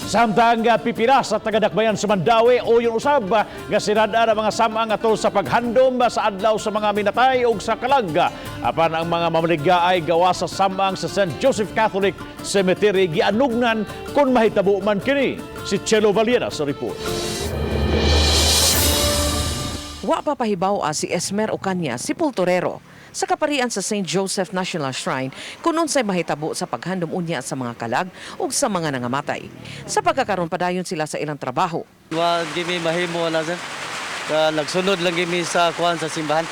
Samtang pipila sa taga-Dakbayan sa Mandaue uyon usab nga sirad-an ang mga samang atol sa paghandom sa adlaw sa mga minatay ug sa kalag. Apan ang mga mamaligya ay gawa sa samang sa St. Joseph Catholic Cemetery gianugnan kung mahitabo man kini. Si Chelo Valiena sa report. Wa pa pahibaw si Esmer Ocaña, sepulturero sa kaparian sa St. Joseph National Shrine, kung unsay mahitabo sa paghandom unya sa mga kalag ug sa mga nangamatay. Sa pagkakaron, padayon sila sa ilang trabaho. Wa gyud mi mahimo na, sir. Nagsunod lang gyud mi sa kuan sa simbahan.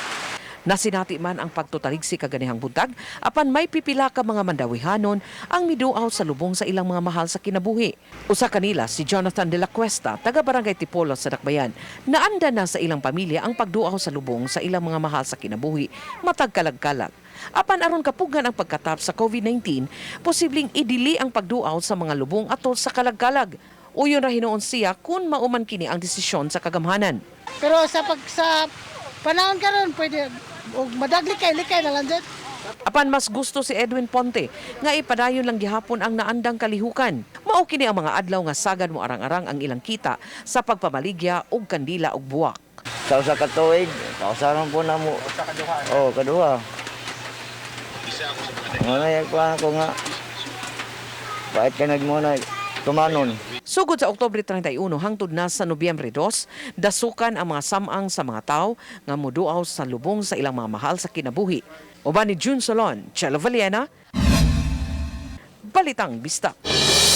Nasinati man ang pagtutaliksi kaganihang buntag, apan may pipila ka mga Mandawihanon ang miduaw sa lubong sa ilang mga mahal sa kinabuhi. Usa kanila si Jonathan de la Cuesta, taga Barangay Tipolo sa Dakbayan. Naanda na sa ilang pamilya ang pagduaw sa lubong sa ilang mga mahal sa kinabuhi matag kalag-kalag. Apan aron kapugan ang pagkatap sa COVID-19, posibleng idili ang pagduaw sa mga lubong atol sa kalag-kalag. Uyon ra hinuon siya kung mauman kini ang desisyon sa kagamhanan. Pero sa panahon karon, pwede og madagli kay likay na lang jud. Apan mas gusto si Edwin Ponte nga ipadayon lang gihapon ang naandang kalihukan. Mao kini ang mga adlaw nga sagad mo arang-arang ang ilang kita sa pagpamaligya og kandila og buwak. Sa usa ka tuig, kausaron po na mo. Oh, kaduha. Wala ko ako nga. Pait ka nagmuna tumanon. Sugod sa Oktubre 31 hangtod na sa Nobyembre 2, dasukan ang mga samang sa mga tao nga moduaw sa lubong sa ilang mga mahal sa kinabuhi. Uban ni June Solon, Chelo Valiena, Balitang Bisdak.